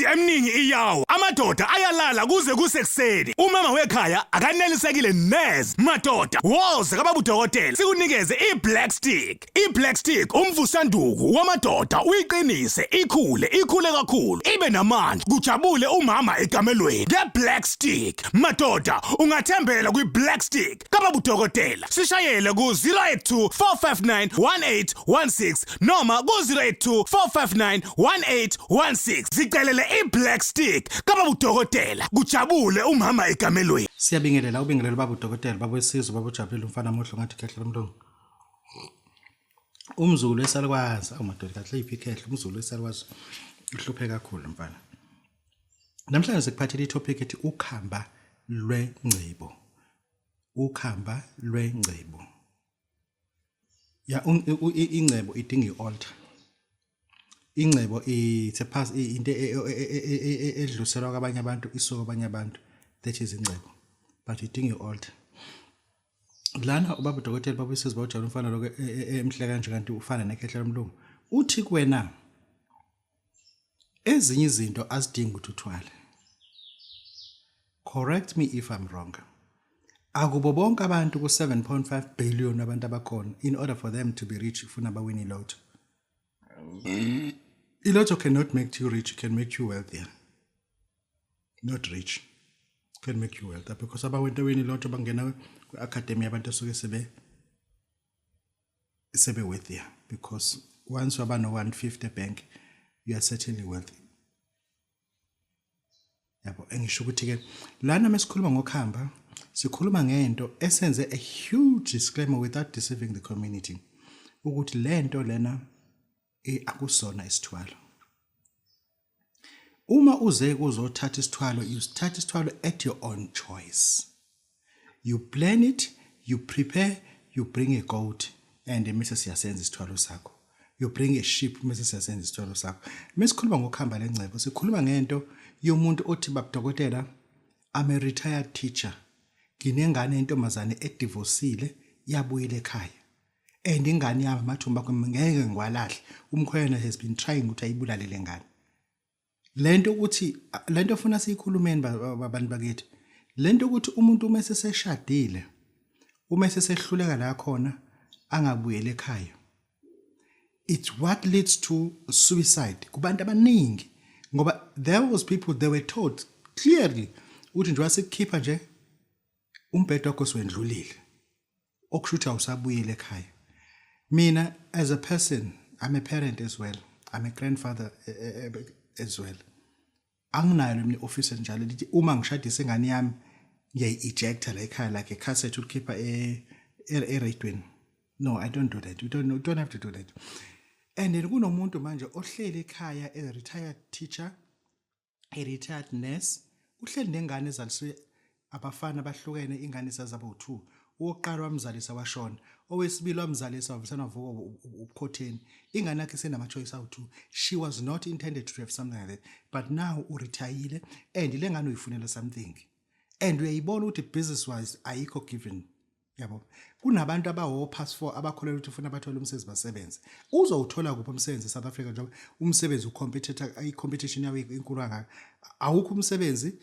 Imizi eminingi iyawa, amadoda ayalala kuze kusekuseni. Umama wekhaya akanelisekile neze. Madoda, woza kababa udokotela sikunikeze i-Black Stick. I-Black Stick umvusanduku wamadoda uyiqinise ikhule ikhule kakhulu ibe namandla kujabule umama ekamelweni nge-Black Stick. Madoda, ungathembela kwi-Black Stick kababa udokotela. Sishayele ku-082 459 1816 noma ku-082 459 1816. Zicelele i-Black Stick kababa udokotela kujabule umama ekamelweni. Siyabingelela ubingelela baba udokotela baba wesizwe baba ujabulile umfana muhle ngathi khehla lomlungu. Umzukulu wesalukwazi awu madoda kahle iphi ikhehla umzukulu wesalukwazi uhluphe kakhulu mfana. Namhlanje sikuphathele i-topic ethi ukhamba lwengcebo. Ukhamba lwengcebo. Ya ingcebo idinga i-altar. Ingcebo it's a pass into edluliselwa kwabanye abantu isuka kwabanye abantu that is ingcebo but idinga i-altar. Lana ubaba udokotela baba usizwe bawujabula umfana lokho emhle kanje kanti ufana nekhehla lomlungu. Uthi kuwena ezinye izinto azidingi ukuthi uthwale. Correct me if I'm wrong. Akubo bonke abantu ku 7.5 billion abantu abakhona in order for them to be rich ufuna bawine ilotho. Ilotho cannot make you rich, it can make you wealthier. Not rich. Can make you wealthier because abawinto wini ilotho bangena kwi-academy yabantu asuke sebe wealthier because once waba no 150 bank you are certainly wealthy. Yabo engisho ukuthi ke lana mesikhuluma ngokuhamba sikhuluma ngento esenze a huge disclaimer without deceiving the community ukuthi lento lena akusona isithwalo. Uma uze kuzothatha isithwalo you start isithwalo at your own choice. You plan it, you prepare, you bring a goat and mase siyasenza isithwalo sakho. You bring a sheep mase siyasenza isithwalo sakho. Mesikhuluma ngokuhamba lengcebo sikhuluma ngento yomuntu othi babudokotela I'm a retired teacher. Nginengane yentombazane edivorcile yabuyela ekhaya. And ingane yami amathumba akho ngeke ngiwalahle. Umkhwena has been trying ukuthi ayibulale lengane. Lento ukuthi lento ofuna siyikhulumeni abantu bakithi. Lento ukuthi umuntu uma eseshadile uma esehluleka la khona angabuyele ekhaya. It's what leads to suicide kubantu abaningi ngoba there was people they were told clearly ukuthi nje wasikukhipha nje umbhedo wakho siwendlulile okusho ukuthi awusabuyele ekhaya. Mina as a person I'm a parent as well. I'm a grandfather as well. Anginayo mina office enjalo lithi uma ngishadisa ingane yami ngiyayi-ejecta la ekhaya like a cassette ulikhipha eradweni. No, I don't do that. You don't have to do that. And then kunomuntu manje ohleli ekhaya a retired teacher, a retired nurse, uhleli nengane ezaliswe abafana abahlukene ingane sazaba u2. Owokuqala wamzalisa washona, owesibili wamzalisa wavusana wavuka ubukhotheni. Ingane yakhe isenama choice awu2. She was not intended to have something like that. But now uretire and le ngane uyifunela something. And uyayibona ukuthi business wise ayikho given. Yabo. Kunabantu abawo pass 4 abakholelwa ukuthi ufuna bathole umsebenzi basebenze. Uzowuthola kuphi umsebenzi eSouth Africa njengoba umsebenzi ucompetitor i-competition yawo inkulu kangaka. Awukho umsebenzi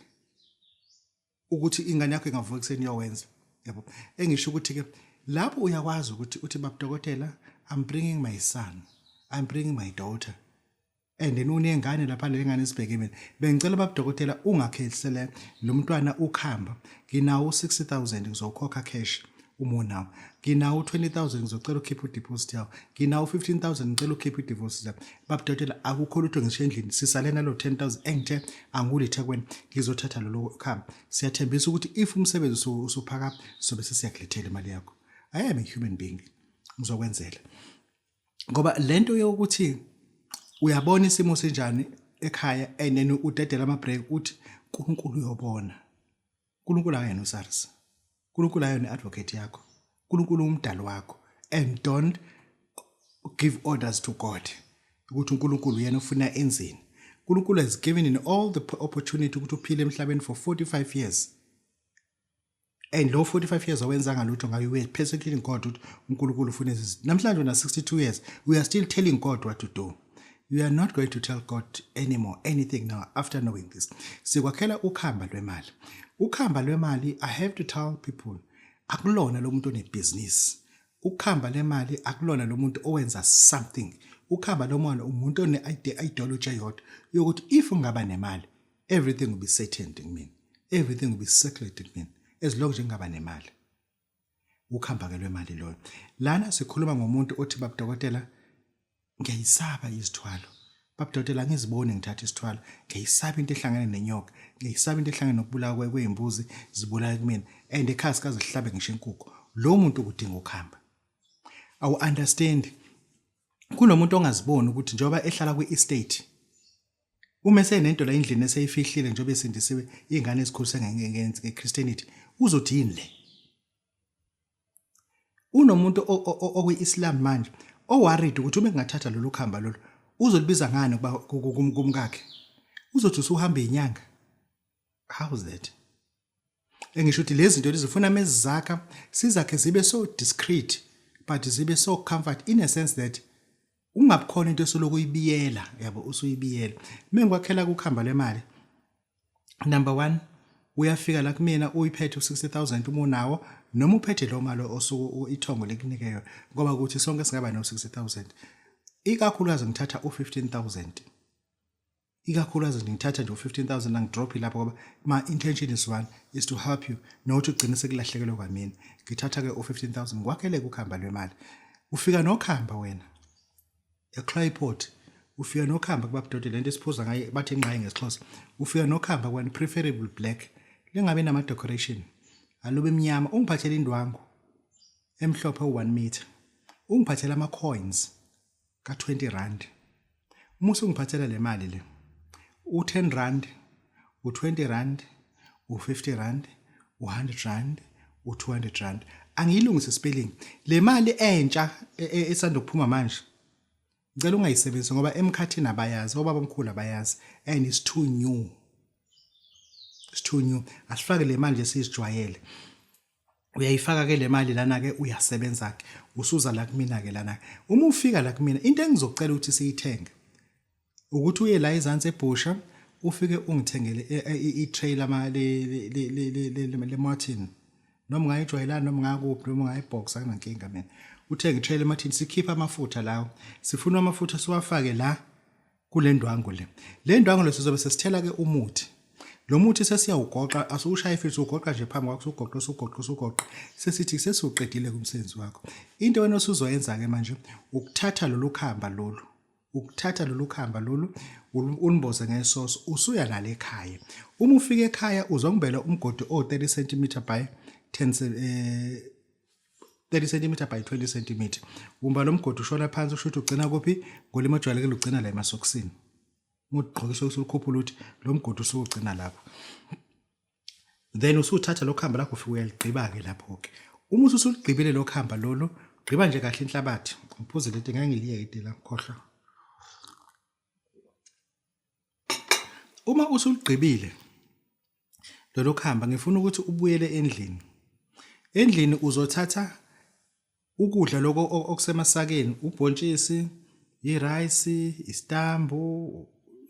ukuthi ingane yakho ingavuka ekuseni iyowenza. Yabo. Engisho ukuthi ke lapho uyakwazi ukuthi uthi babudokotela I'm bringing my son. I'm bringing my daughter. And then unengane lapha le ngane sibheke mina. Bengicela babudokotela ungakhethisele lo mntwana ukhamba. Nginawo 60000 ngizokhokha cash uma unawo. Nginawo 20000 ngizocela ukhiphe udeposit yawo. Nginawo 15000 ngicela ukhiphe udeposit yawo. Babudokotela akukho lutho ngisho endlini sisale nalo 10000 engithe angulithe kuwena ngizothatha lolo khamba. Siyathembisa ukuthi if umsebenzi usuphakama sobe sesiyakulethela imali yakho. I am a human being. Ngizokwenzela. Ngoba lento yokuthi uyabona isimo sinjani ekhaya and then udedela ama break uthi uNkulunkulu uyobona. uNkulunkulu akayena uSARS. uNkulunkulu ayona advocate yakho. uNkulunkulu umdali wakho and don't give orders to God ukuthi uNkulunkulu uyena ufuna enzeni. uNkulunkulu has given in all the opportunity ukuthi uphile emhlabeni for 45 years. And lo 45 years awenzanga lutho ngayo, we persecuting God ukuthi uNkulunkulu ufuna izinto. Namhlanje una 62 years, we are still telling God what to do. You are not going to tell God anymore anything now after knowing this. Sikwakhela ukhamba lwemali. Ukhamba lwemali, I have to tell people, akulona lo muntu onebhizinisi. Ukhamba lemali akulona lo muntu owenza something. Ukhamba lomali umuntu one ideology eyodwa yokuthi if ungaba nemali everything will be certain kumina. Everything will be settled kumina as long nje ngingaba nemali. Ukhamba ke lwemali loyo. Lana sikhuluma ngomuntu othi babudokotela ngiyayisaba izithwalo. Babudokotela ngizibone ngithatha isithwalo. Ngiyayisaba into ehlangene nenyoka. Ngiyayisaba into ehlangene nokubulawa kwezimbuzi zibulala kumina. And ekhaya sikaze sihlabe ngisho inkukhu. Lo muntu kudinga ukuhamba. Awu understand. Kunomuntu ongaziboni ukuthi njengoba ehlala kwi-estate Uma esenento la endlini eseyifihlile njengoba esindisiwe ingane ezikhulise nge-Christianity uzothi yini le? Unomuntu okwi-Islam manje o-worried ukuthi uma engathatha lolu khamba lolu uzolibiza ngani kumkakhe? Uzothi usuhamba inyanga. How is that? Engisho ukuthi lezi zinto lezi zifuna mezizakha sizakhe zibe so discreet but zibe so comfort in a sense that ungabukhona into esoloko uyibiyela yabo usuyibiyela. Mengikwakhela kukhamba lemali number 1 uyafika la kumina uyiphethe u60000 uma unawo noma uphethe lo mali osuku ithongo likunike yona ngoba ukuthi sonke singaba no 60000 ikakhulukazi ngithatha u15000 ikakhulukazi nje ngithatha nje u-15000 angidrophi lapho ngoba my intention is one is to help you not ugcine sekulahlekelwe kwamina ngithatha-ke u-15000 ngikwakhele kukhamba lwemali ufika nokhamba wena eclayport ufika nokhamba kubabudode lento esiphuza ngayo bathi ingqayi ngesixhosa ufika nokhamba kwani preferable black lingabe nama-decoration alube mnyama ungiphathele indwangu emhlophe u-1 meter ungiphathele ama-coins ka-20 rand uma usungiphathela le mali le u-10 rand u-20 rand u-50 rand u-100 rand u-200 rand angiyilungise spelling le mali entsha e, e, esanda kuphuma manje ngicela ungayisebenzisi ngoba emkhathini abayazi obaba omkhulu abayazi and it's too new it's too new asifake le mali nje siyijwayele uyayifaka ke le mali lana ke uyasebenza ke usuza la kumina ke lana uma ufika la kumina into engizocela ukuthi siyithenge ukuthi uye la ezansi ebhusha ufike ungithengele e, e, i-tray lama le le le le Martin noma ungayijwayelana noma ungakuphi noma ungayibox akunankinga mina uthenge i-tray le Martin sikhipha amafutha lawo sifuna amafutha siwafake la kule ndwangu le. Le ndwangu le sizobe sesithela ke umuthi. Lo muthi sesiyawugoqa asiwushaye futhi ugoqa nje phambi kwakho usugoqa usugoqa usugoqa sesithi sesiwuqedile kumsebenzi wakho. Into wena osuzoyenza ke manje ukuthatha lolu khamba lolu ukuthatha lolu khamba lolu ulimboze ngesoso usuya nale ekhaya. Uma ufika ekhaya uzongimbela umgodi o 30 cm by 10 eh 30 cm by 20 cm umba lo mgodi ushona phansi usho ukuthi ugcina kuphi ngolimi ojwayelekile ugcina la emasokisini uma ugqoka isokisi ulikhuphula ukuthi lo mgodi usuwugcina lapho then usuthatha lokho hamba lakho ufike uyaligqiba-ke lapho-ke uma ususuligqibile lokho hamba lolu gqiba nje kahle inhlabathi ngiphuze leti ngeke ngiliyeke iti la khohlwa uma usuligqibile lolu khamba ngifuna ukuthi ubuyele endlini endlini uzothatha ukudla lokho okusemasakeni ubhontshisi irayisi isitambu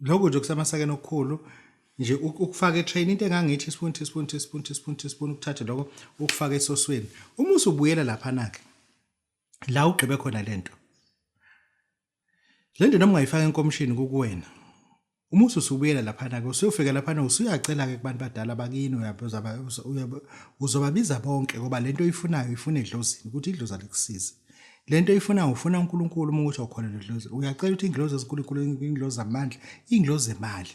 lokho nje okusemasakeni okukhulu nje ukufaka etrain into engangithi teaspoon teaspoon teaspoon teaspoon teaspoon ukuthathe lokho ukufaka esosweni uma usubuyela lapha na-ke la ugqibe khona lento Le nto noma ungayifaka enkomishini kukuwena. Uma ususubuyela laphana-ke usuyofika laphana usuyacela-ke kubantu badala bakini uzobabiza bonke ngoba le nto oyifunayo uyifuna edlozini ukuthi idlozi alikusize. Le nto oyifunayo ufuna uNkulunkulu uma ukuthi awukholelwa edlozini. Uyacela ukuthi iy'ngilozi ezinkulunkulu, iy'ngilozi zamandla, iy'ngilozi zemali.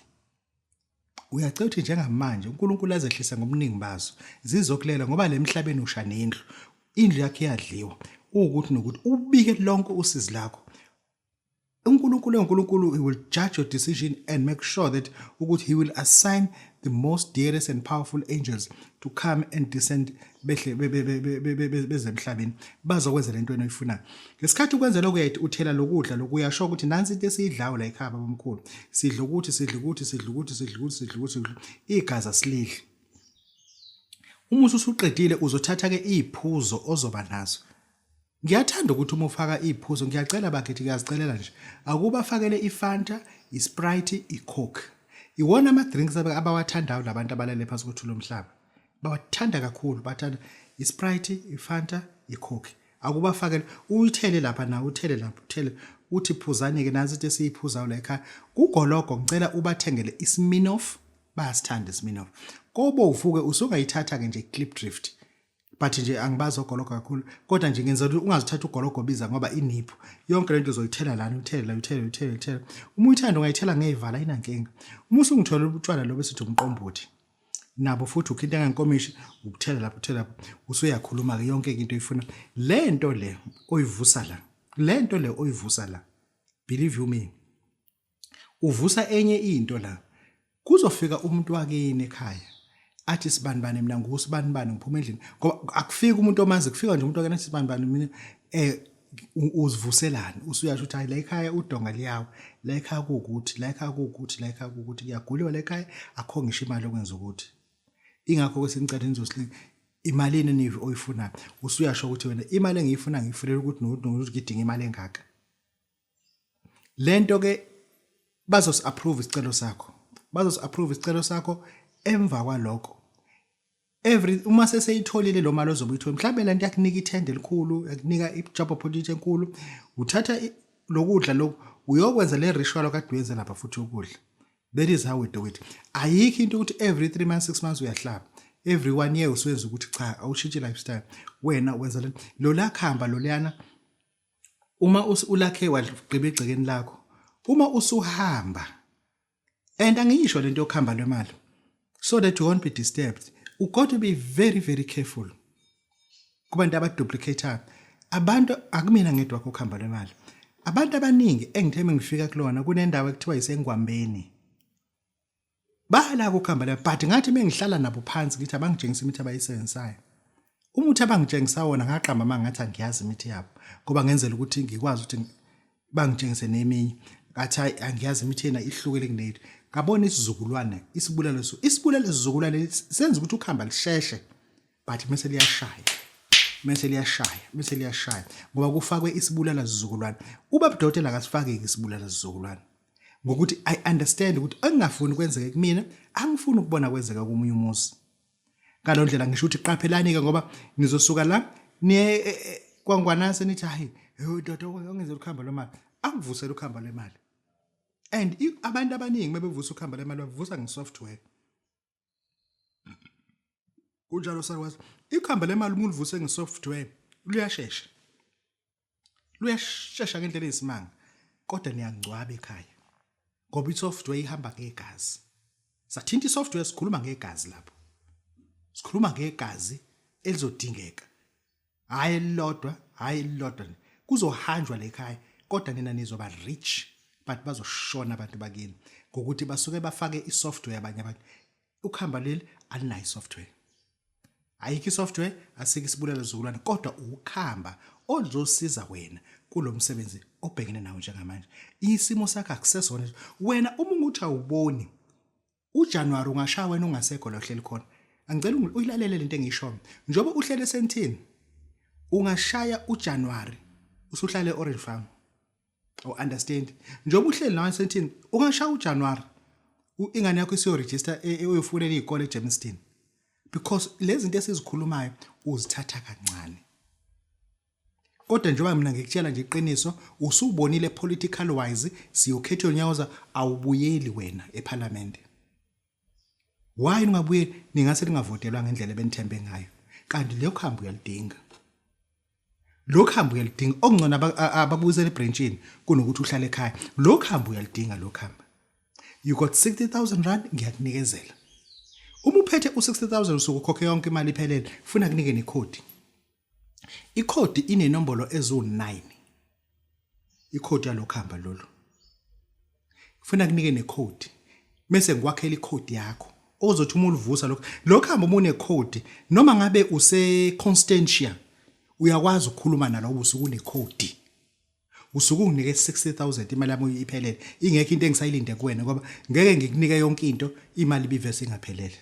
Uyacela ukuthi njengamanje uNkulunkulu azehlise ngobuningi bazo zizokulela ngoba le emhlabeni usha nendlu. Indlu yakhe iyadliwa. Uwukuthi nokuthi ubike lonke usizi lakho. uNkulunkulu uNkulunkulu he will judge your decision and make sure that ukuthi he will assign the most dearest and powerful angels to come and descend behle beze emhlabeni bazokwenza lento oyifunayo ngesikhathi ukwenza lokho uyayithi uthela lokudla lokuyasho ukuthi nansi into esiyidlayo la ekhaya babamkhulu sidla ukuthi sidla ukuthi sidla ukuthi sidla ukuthi sidla ukuthi sidla igazi asilidli uma usuqedile uzothatha ke iziphuzo ozoba nazo. Ngiyathanda ukuthi uma ufaka iphuzo ngiyacela bakithi ngiyazicelela nje akubafakele iFanta, iSprite, iCoke. Iwona ama drinks abawathandayo labantu abalele phansi kothuli lomhlaba. Bawathanda kakhulu, bathanda iSprite, iFanta, iCoke. Akubafakele uyithele lapha nawe uthele lapha uthele uthi phuzani ke nansi into esiyiphuzayo la ekhaya. Kugologo ngicela ubathengele iSmirnoff, bayasithanda iSmirnoff. Kobovu ke usungayithatha ke nje Klipdrift. But nje angibazi ogologo kakhulu kodwa nje ngenza ukuthi ungazithatha ugologo biza ngoba iniphu yonke lento uzoyithela lana uthele la uthele uthele uthele uma uyithanda ungayithela ngeyivala ayinankinga uma usungithola utshwala lobo esithi umqombothi nabo futhi ukhinta ngenkomishi ubuthela lapho uthela lapho usuyakhuluma ke yonke into oyifuna lento le oyivusa la lento le oyivusa la believe you me uvusa enye into la kuzofika umuntu wakini ekhaya athi sibanibani mina ngusibanibani ngiphuma endlini ngoba akufiki umuntu omazi kufika nje umuntu wakini athi sibanibani mina eh uzivuselani usuyasho ukuthi hayi la ekhaya udonga liyawa la ekhaya kuwukuthi la ekhaya kuwukuthi la ekhaya kuwukuthi kuyaguliwa la ekhaya akho ngisho imali yokwenza ukuthi ingakho kwesinye isikhathi nizosilinga imalini enivi oyifunayo usuyasho ukuthi wena imali engiyifuna ngiyifunela ukuthi nokuthi nokuthi ngidinga imali engaka Lento ke bazos approve isicelo sakho. Bazos approve isicelo sakho emva kwalokho. Every uma seseyitholile lo mali ozobe uyithola mhlawumbe lento yakunika ithende elikhulu, yakunika i-job opportunity enkulu, uthatha lokudla lokhu uyokwenza le ritual okade uyenze lapha futhi yokudla. That is how we do it. Ayikho into ukuthi every 3 months 6 months uyahlaba. Every 1 year usuyenza ukuthi cha awushintshe lifestyle. Wena wenza lo lakhamba loliyana uma ulakhe wagqiba egcekeni lakho uma usuhamba and angiyisho lento yokuhamba lwemali so that you won't be disturbed you got to be very very careful kubantu abaduplicatayo abantu akumina ngedwa ukuhamba lwemali abantu abaningi engithe ngifika kulona kunendawo ekuthiwa isengwambeni Bala ukuhamba la but ngathi mengihlala nabo phansi ngithi abangitshengisa imithi abayisebenzisayo. Umuthi abangitshengisa wona ngaqamba manga ngathi angiyazi imithi yabo ngoba ngenzela ukuthi ngikwazi ukuthi bangitshengise neminye. Ngathi hayi angiyazi imithi yena ihlukile kunethu. Ngabona isizukulwane isibulalo isibulalo isizukulwane senza ukuthi ukuhamba lisheshe but mese liyashaya mese liyashaya mese liyashaya ngoba kufakwe isibulala sizukulwane. Ubabudokotela akasifaki isibulala sizukulwane. Ngokuthi I understand ukuthi engingafuni kwenzeke kumina angifuni ukubona kwenzeka komunye umuzi. Ngalo ndlela ngisho ukuthi qaphelani ke ngoba nizosuka la niye e, e, kwaNgwanase nithi hayi hey ndoda ongenze ukuhamba lwemali angivusele ukuhamba lwemali. And abantu abaningi mebevusa ukuhamba lwemali bavusa ngesoftware. Kunjalo sakwazi. Ikhamba lemali uma ulivuse ngesoftware luyashesha. Luyashesha ngendlela eyisimanga kodwa niyangcwaba ekhaya. Ngoba isoftware ihamba ngegazi. Sathinta isoftware sikhuluma ngegazi lapho. Sikhuluma ngegazi elizodingeka. Hayi elilodwa, hayi elilodwa. Kuzohanjwa le ekhaya kodwa nina nizoba rich but bazoshona abantu bakini ngokuthi basuke bafake isoftware abanye abantu. Ukhamba leli alinayo isoftware. Ayikho isoftware asike isibulala sizukulwane kodwa ukukhamba oluzosiza wena kulomsebenzi obhekene nawo njengamanje. Isimo sakho akusesona wena uma unguthi awuboni uJanuary ungashaya wena ungasekho la uhleli khona. Angicela uyilalele lento engiyishoyo. Njengoba uhlele esentini ungashaya uJanuary usuhlale eOrange Farm. Awu understand. Njengoba uhleli nawe esentini ungashaya uJanuary ingane yakho isiyo register e, e, uyofunela izikole eGermiston. Because lezi zinto esizikhulumayo uzithatha kancane. Kodwa njengoba mina ngikutshela nje iqiniso usubonile political wise siyokhetha uNyawoza awubuyeli wena eParliament. Why ningabuyeli ningase ningavotelwa ngendlela ebenithembe ngayo. Kanti leyo khambi uyalidinga. Lo khambi uyalidinga okungcono abakubuyisela ebranchini kunokuthi uhlale ekhaya. Lo khambi uyalidinga lo khambi. You got 60000 rand ngiyakunikezela. Uma uphethe u60000 usuke ukhokhe yonke imali iphelele funa kunike nekhodi. Ikhodi inenombolo eziwu-9. Ikhodi yalokhamba lolu. Kufuna kunike nekhodi. Mese ngikwakhela ikhodi yakho. Ozothi uma ulivusa lokho, lokho hamba uma unekhodi noma ngabe use Constantia uyakwazi ukukhuluma nalo usuku unekhodi. Usuke unginike 60000 imali yami iphelele. Ingekho into engisayilinde kuwena ngoba ngeke ngikunike yonke into imali ibivese ingaphelele.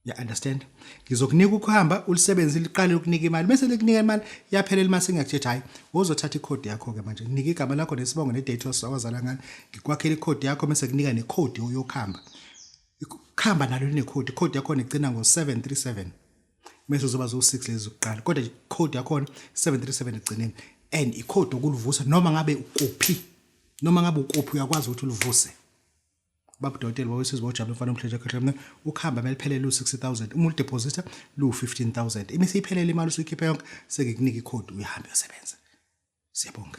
Ya understand? Ngizokunika ukuhamba ulisebenzise liqale ukunika imali bese likunika imali yaphelela imali sengiyakuthetha hayi wozothatha ikhodi yakho ke manje nginika igama lakho nesibongo nedate owazala ngayo ngikwakhela ikhodi yakho bese kunika nekhodi oyokhamba. Ikhamba nalo linekhodi, ikhodi yakhona igcina ngo-737 bese uzoba zo-6 lezi zokuqala kodwa ikhodi yakhona 737 egcineni and ikhodi okulivusa noma ngabe ukuphi noma ngabe ukuphi uyakwazi ukuthi ulivuse. Baba udokotela wawesizwe wajabula umfana omhlanje khehla mina ukuhamba kumele liphelele u-60000 uma ulidepositha lu-15000 imise iphelele imali usuyikhipha yonke sengikunika ikhodi uyihambe uyosebenza siyabonga.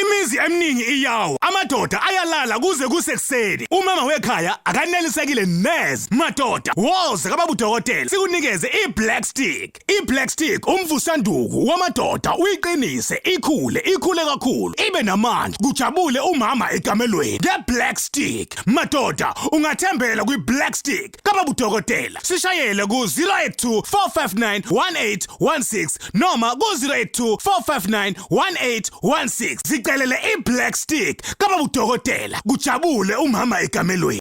Imizi eminingi iyawa, amadoda ayalala kuze kusekuseni. Umama wekhaya akanelisekile neze. Madoda, woza kababa udokotela sikunikeze i-Black Stick. I-Black Stick umvusanduku wamadoda uyiqinise ikhule ikhule kakhulu ibe namandla kujabule umama ekamelweni nge-Black Stick. Madoda, ungathembela kwi-Black Stick kababa udokotela. Sishayele ku-082 459 1816 noma ku-082 459 1816. Zicelele i-Black Stick kababa udokotela kujabule umama ekamelweni.